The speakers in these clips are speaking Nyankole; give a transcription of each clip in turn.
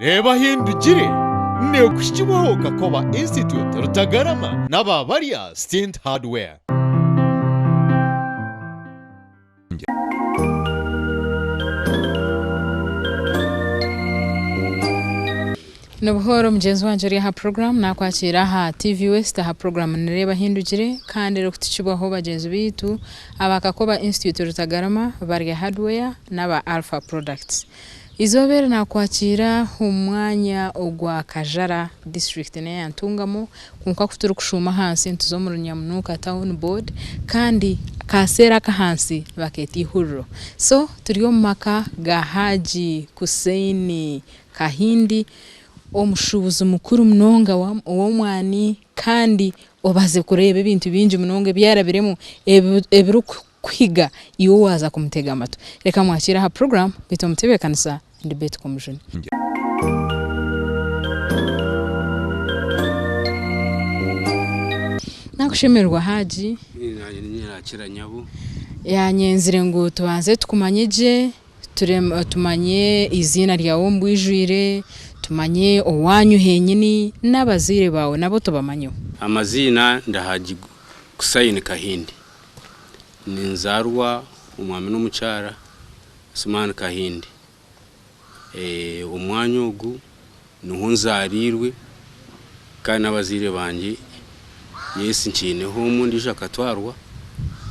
Reeba Ahindugire neekuhikibwaho Kakoba Institute Rutagarama n'aba Barya Stint Hardware. Nibuhooro mugyenzi wangye ori aha puroguraamu naakwakiira aha TV West aha puroguraamu Nireeba Ahindugire kandi erikutukibwaho bagyenzi baitu aba Kakoba Institute Rutagarama, Barya Hardware n'aba Alpha Products. Eizooba eri naakwakiira omu mwanya ogwa Kajara disiturikiti n'eya Ntungamo kwonka ku turikushuuma ahansi nituza omuri Nyamunuuka Town Board kandi akaseera ak'ahansi nibakeeta eihuriro. So turi omu maka ga Haji Hussein Kahindi omushuubuzi mukuru munonga ow'omwani kandi obaze kureeba ebintu bingi munonga ebi arabiremu ebirikukuhiga iwe waaza kumutega amatu. Reka mwakiire aha puroguraamu beitu omutebeekanisa ndi Betty Komujuni. Nakushemererwa Haji. Naanye niinyerakira nyabo. Yanyenzire ngu tubanze tukumanye gye. Tumanye eiziina ryawe omu bwijwire, tumanye owaanyu henyini, n'abazaire baawe nabo tubamanyeho. Amaziina ndi Haji Kusayini Kahindi. Ninzaarwa omwami n'omukyara Suman Kahindi. Omwanya ogu Niho nzaariirwe kandi n'abazaire bangye yes nkiineho omwe ondiijo akatwarwa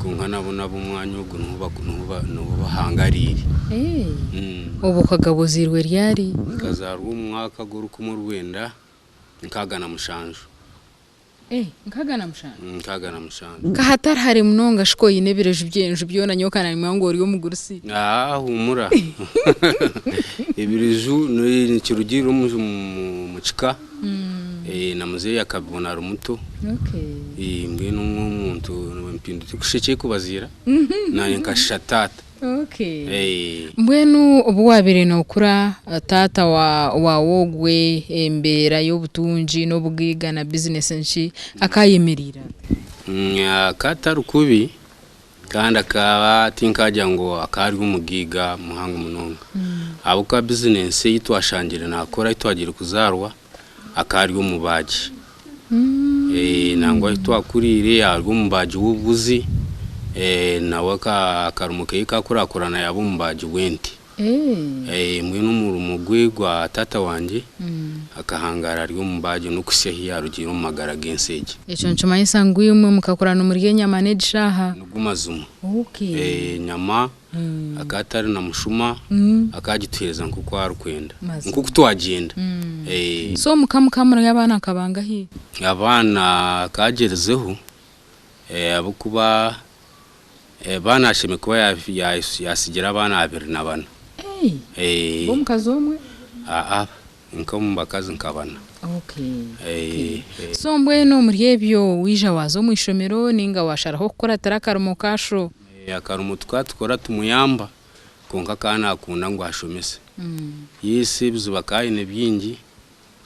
kwonka nabo n'ab'omwanya ogu niho bahangariire. Obwo okagaba ozairwe ryari? Nkazaarwa omu mwaka gw'orukumi orwenda 67. Eh, 67? 67. Nka hatari hare munonga shi ku oine ebireju by'enju byona nyowe ka naamanya ngu ori omugurusi. Aa huumura. Ebireju nikirugiirira omu kika. Na muzeeyi akabibona ari muto. Okay. Mbwenu omuntu empindu terikushusha eki erikubaziira, naanye nkashusha taata. Okay. Mbwenu obu waabaire nookura taata waawe ogwe embeera y'obutungi n'obugaiga na bizinesi nki akaayemereire ata? Akaba atari kubi kandi akaba tinkaagira ngu akaba ari omugaiga muhango munonga ahabw'okuba bizinesi ei twashangire naakora ei twagiire kuzaarwa akaba ari omubaagi. Nangwa ahu twakuriire ari omubaagi w'obubuzi, nawe akarimo ke kakurakurana yaaba omubaagi w'ente. Mbwenu omurimo gwe gwa taata wangye akahangaara ari omubaagi n'okuhitsya ahu yaarugiire omu magara g'ensi egi. Ekyo nikimanyisa ngu imwe mukakurana omuri enyama n'egishaaha? Nigo mazima. Enyama Akaba atari na mushuma, akaba agituheereza nk'oku arikwenda, nk'oku twagyenda. So omuka mukaba muriyo abaana nka bangahi? Abaana akaba agyerizeho ahabw'okuba abaana ashemereire kuba yaatsigira abaana 24. B'omukazi omwe? Aa, nk'omu bakazi nka bana. So mbwenu omuri ebyo waija waaza omu ishomero ninga waasharaho kukuratira akarimo ka sho? Akarimo tukaba tukora tumuyamba kwonka akaba nakunda ngu ashomese. Yes ebizibu akaba aine bingi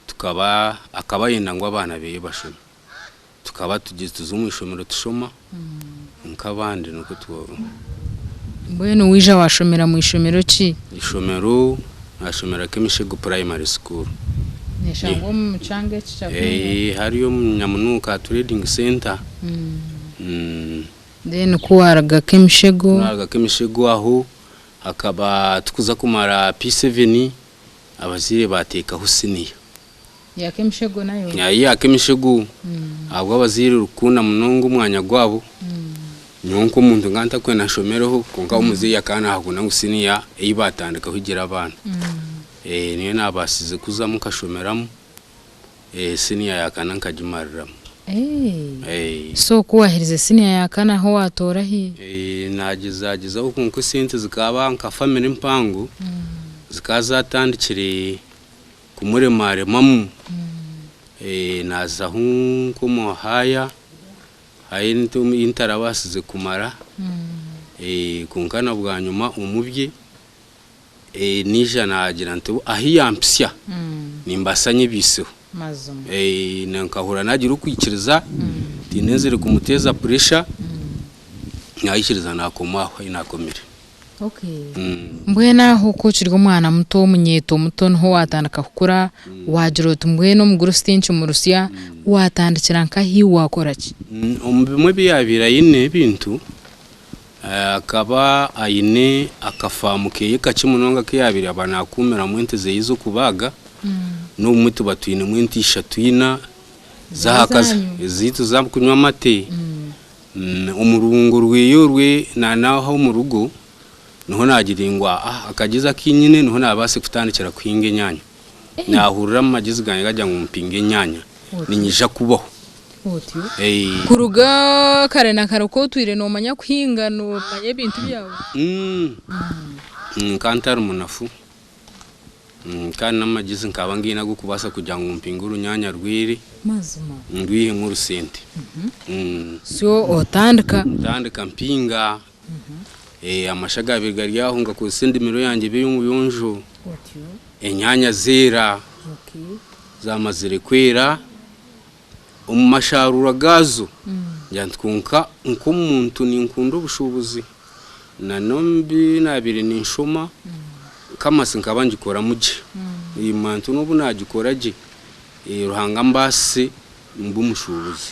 tukaba akaba ayenda ngu abaana beye bashome. Tukaba tuza omu ishomero tushoma nk'abandi nikwo twa. Mbwenu waija washomera mu ishomero ki? Ishomero nashomera Kemishego Primary School. Neshangwa omu kyanga eki kya Kenya? Hariya omu Nyamunuuka aha Trading Centre. Then ku waruga Kemishego? Ku naruga Kemishego aho hakaba tukuza kumara P7 abazaire bateekaho siniya. Ya Kemishego nayo? Ya Kemishego ahabw'abazaire kukunda munonga omwanya gwabo, nyowe nk'omuntu nkaba ntakwenda nshomereho kwonka omuzaire akaba nahakunda ngu siniya ei batandikaho egire abaana. Niyo nabaasize kuzamu nkashomeramu. Siniya ya kana nkagimariramu. So ku waaherize siniya ya kana aho waatoora hi? Nagyezagyezaho kwonka esente zikaba nka famire mpango zikaba zatandikire kumuremaremamu. Naazaho nk'omu haaya, haaya ei ntarabaasize kumara kwonka na bwanyima omu bye. Naija naagira nti ahu yaampitsya nimbaasa nyebaiseho. Nkahurira naagira okwikiriza tihaine enzire kumuteeza puresha naikiriza naakoma aho ahu naakomire. Mbwenu aho ku okiri omwana muto, omunyeeto muto niho waatandika kukura, waagira oti mbwenu omugurusi tinkimurusya, waatandikira nkahi, waakora ki? Omu bimwe ebi yaabaire aine ebintu, akaba aine akafaamu keye kakye munonga aku yaabaire aba naakuumiramu ente zeye z'okubaaga, n'obumwe tuba twinemu ente ishatu ina z'aha kazi ezaitu z'okunywa amate. Omu rubungo rweye orwe nanaho omu rugo niho naagira ngu akagyezi aku nyine niho naabaasa kutandikira kuhinga enyaanya. Naahurira omu magyezi gangye gagira ngu mpinge enyaanya niinyija kubaho. Kuruga kare na kare oku otwire noomanya kuhinga noomanya ebintu byawe? Nkaba ntari munafu kandi n'amagyezi nkaba ngaine ag'okubaasa kugira ngu mpinge orunyaanya rwere ndwihemu orusente. So otandika? Ntandika mpinga, amasha agaabaire gari aho ngakozesa endimiro yangye eba ey'omubuyonjo, enyaanya zeera, zaamazire kwera, omu masharuura gaazo ngira nti kwonka nk'omuntu ninkunda obushuubuzi na n'omu bi naabaire ninshoma kamasi nkaba ngikoramu gye, muntu n'obu naagikora gye Ruhanga ambaasise mbe omushuubuzi.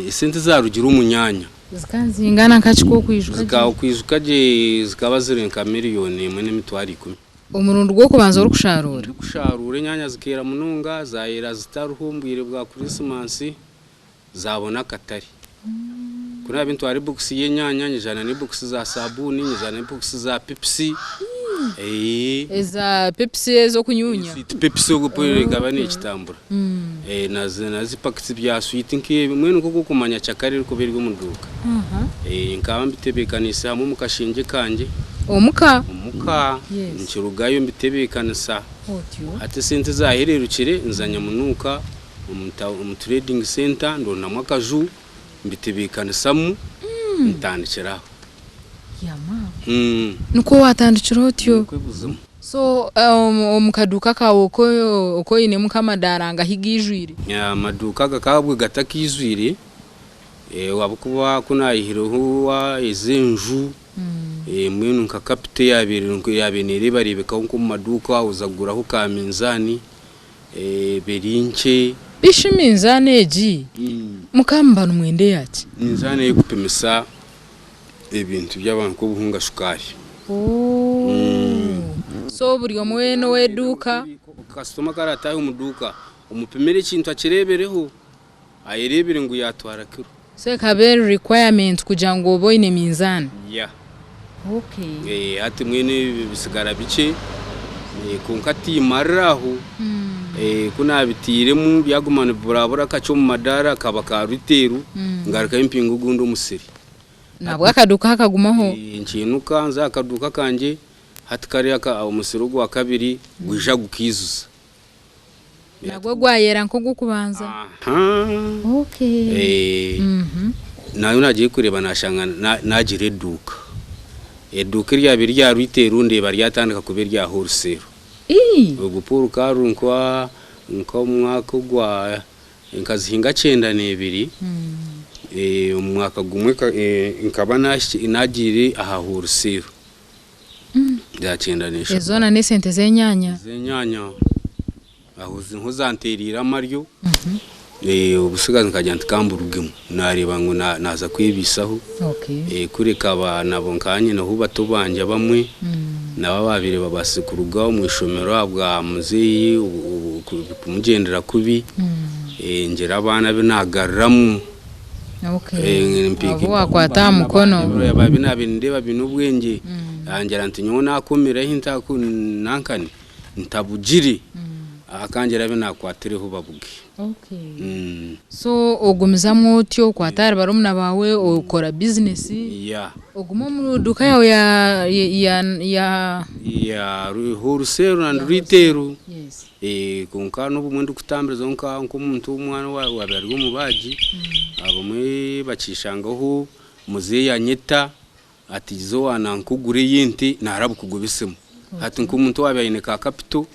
Esente ezaarugire omu nyaanya. Zikaba nizingana nka ki ku okwijuka gye? Okwijuka gye zikaba ziri nka miriyoni emwe n'emitwaro ikumi. Omurundi gw'okubanza orikusharuura? Ndikusharuura enyaanya zikeera munonga, zaayera zitariho omu bwire bwa Krisimansi, zaabona akatare. Ku naabaire ntwara ebokisi y'enyaanya, nyijana n'ebokisi za saabuuni, nyijana n'ebokisi za pepsi. Eza pepsi ez'okunyunya? Sweet pepsi obwo ekaba neekitambura. Na zipakiti bya swiiti nk'ebyo, mbwenu nk'oku orikumanya cakari erikuba eri omu duuka. Nkaba mbitebeekaniise hamwe omu kashengye kangye. Omuka? Omuka. Nkirugayo mbitebeekanisa. Hati esente ezaahereerukire nza Nyamunuuka omu trading centre ndondamu akaju mbitebeekanisamu ntandikira aho. Nikwo waatandikira otyo? Nikwo buzima. So omu kaduuka kaawe oku oinemu nk'amadaara angahi gaijwire? Amaduuka gakaba bwe gatakaijwire ahabw'okuba ku naayihireho ez'enju mbwenu nka kapito eyaabaire neereebareebekaho nk'omu maduuka oza kuguraho ka minzaani beri nkye. Bishi minzaani egi mukaba muba nimwenda eyaki? Minzaani ey'okupimisa ebintu by'abantu nk'obuhunga shukaari. So buri omwe weena ow'eduuka. Kasitoma ku araataahe omu duuka omupimire ekintu akireebereho, ayereebere ngu yaatwara kiro. So ekaba eri requirement kugira ngu obe oine minzaani? Yeah. Hati mbwenu ebi bisigara bikye kwonka timarira aho, ku naabiteiremu byaguma nibiburabura kakye omu madaara kaba ka retail ngarukayo mpinga ogundi omusiri. Nabwo akaduuka hakagumaho? Nkiinuka nza aha kaduuka kangye hati kariya omusiri ogwa kabiri gwija gukaijuza. Nagwo gwayera nk'ogw'okubanza? Nayo naagiye kureeba naashanga naagira eduuka. Eduuka eryabaire erya retail ndeeba ryatandika kuba erya wholesale. Ogwo Paul Karu nk'omu mwaka ogwa nkazihinga kyenda n'ebiri, omu mwaka gumwe nkaba naagiire aha wholesale. Za kyenda n'eshatu. Ezo zoona n'esente z'enyaanya? Ez'enyaanya. Aho niho zanteereire amaryo. Obutsigazi nkagira nti ka mburugemu. Naareeba ngu naaza kwebaisaho. Kureka nabo nkaba nyineho bato bangye abamwe nabo abaabaire babaasize kuruga omu ishomero ahabwa muzeeyi kumugyendera kubi. Ngira abaana abu naagaruramu. Abu waakwata aha mukono. Abu naabaire nindeeba baine obwengye. Ngira nti nyowe naakomire ahi nankani ntabugire akangira abu naakwatireho babuge. So ogumizamu otyo okwata ahari barumuna baawe okora bizinesi, oguma omu duuka yaawe ya. Ya wholesale and retail. Kwonka n'obumwe ndikutamburizaho nk'omuntu omwana owaabaire ari omubaagi, abamwe bakiishangaho muzeeyi anyeta ati iza owa nanka ogureyo ente naarabukugobesemu. Hati nk'omuntu owaabaire aine ka kapito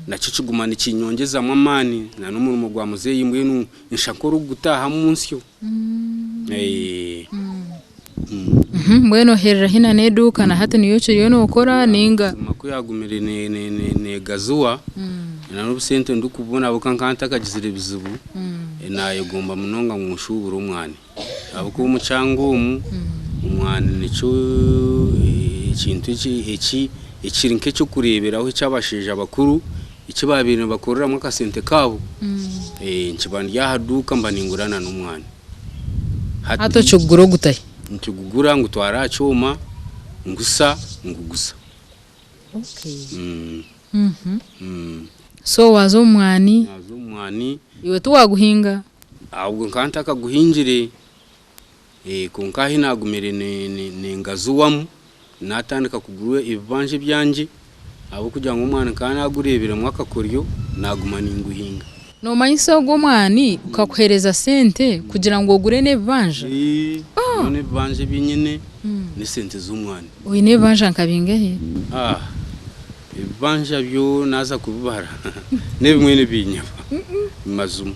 nakyo kiguma nikinyongyezamu amaani na n'omurimo gwa muzeeyi mbwenu nsha nk'orikugutaahamu nsyo. Mbwenu oherera hi na n'eduuka na hati niyo okiriyo nookora ninga? Buzima ku yaagumire neegaziwa na n'obusente ndikububona ahabw'okuba nkaba ntakagizire bizibu, naayegomba munonga ngu nshuubure omwani. Ahabw'okuba omu kyanga omu, omwani nikyo ekintu eki ekiri nk'eky'okureeberaho eky'abashaija bakuru eki baabaire nibakoreramu akasente kaabo. Nkiba ndi aha duuka mba ningura na n'omwani. Hati okigura ogutahi? Nkigugura ngutwara aha kyoma, ngusa, nguguza. So waaza omu mwani? Naaza omu mwani. Iwe tiwaaguhinga? Ahobwe nkaba ntakaguhingire, kwonka ahi naagumire ningaziwamu, naatandika kugura ebibanja ebyangye ahabw'okugira ngu omwani nkaba naagureebiremu akakoryo, naaguma ninguhinga. Noomanyisa ogwo omwani gukakuheereza sente kugira ngu ogure n'ebibanja? Byona ebibanja ebi nyine n'esente z'omwani. Oine ebibanja nka bingahi? Ebibanja byo naaza kubibara n'ebimwe nibinyeba mazima.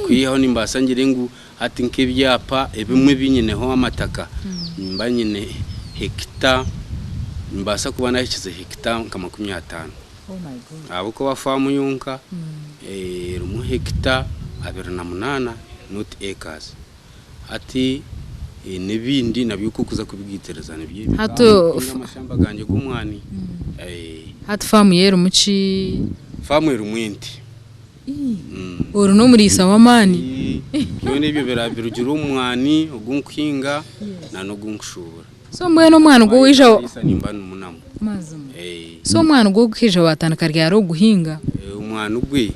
Kwihaho nimbaasa ngire ngu hati nk'ebyapa ebimwe ebi nyineho amataka nimba nyine hekita nimbaasa kuba naahikize hekita nka 50. Ahabw'okuba faamu yonka erimu hekita 28 not acres. Hati n'ebindi nabyo ku orikuza kubigaitiriza nibyo ebi. Hati Amashamba gangye g'omwani. Hati faamu yo erimu ki? Faamu erimu ente. Ori n'omuriisa w'amaani. Byona ebyo birugire omu mwani ogu nkuhinga n'ogu nkushuubura. So mbwenu omwani gwo waija. Nimba nimunamu. Mazima. So omwani gwo gukaija watandika ryari okuguhinga? Omwani gwe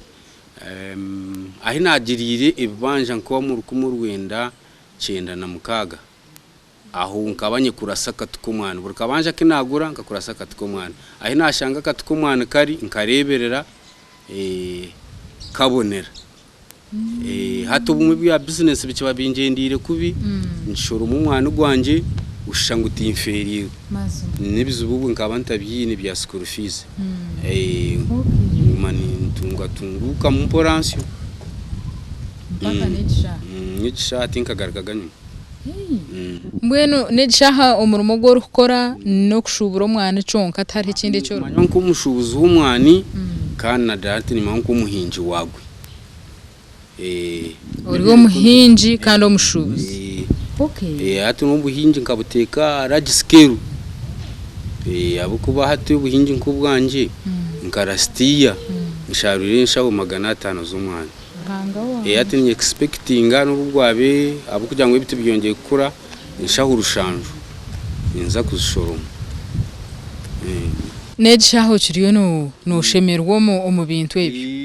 ahi naagiriire ebibanja nk'omu 1996. Aho nkaba nyekurasa akati k'omwani. Buri kabanja aku naagura nkakurasa akati k'omwani. Ahi naashanga akati k'omwani kari nkareeberera kabonera. Hati obumwe ebya bizinesi bikiba bingyendeire kubi, nkishoroma omwani gwangye oshusha ngu tinfeereirwe. N'ebizibu obwe nkaba ntabiine bya school fees. Nguma nintungatunguukamu mpora nsyo. N'ekishaaha tinkagarukaga nyima. Mbwenu n'ekishaaha omurimo ogu orikukora n'okushuubura omwani kyonka tihariho ekindi eki orikukora? Nimanywa nk'omushuubuzi w'omwani kandi na hati nimanywa nk'omuhingi waagwe. Ori omuhingi kandi omushuubuzi. Hati n'obuhingi nkabuteeka aha large scale ahabw'okuba hati obuhingi nk'obwangye nka last year nsharwire enshaho 500 z'omwani. Hati ni expectinga n'obu bwabe ahabw'okugira ngu ebiti byongyeire kukura enshaho 7 ninza kuzishoroma. N'egi shaaha okiriyo nooshemerwa omu bintu ebyo?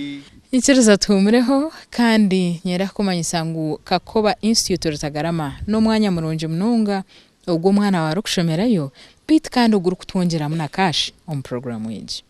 Nyikiriza tuhuumureho kandi nyenda kukumanyisa ngu Kakoba Institute Rutagarama n'omwanya murungi munonga ogu omwana waawe arikushomerayo beitu kandi ogurikutwongyeramu na cash omu puroguraamu egi.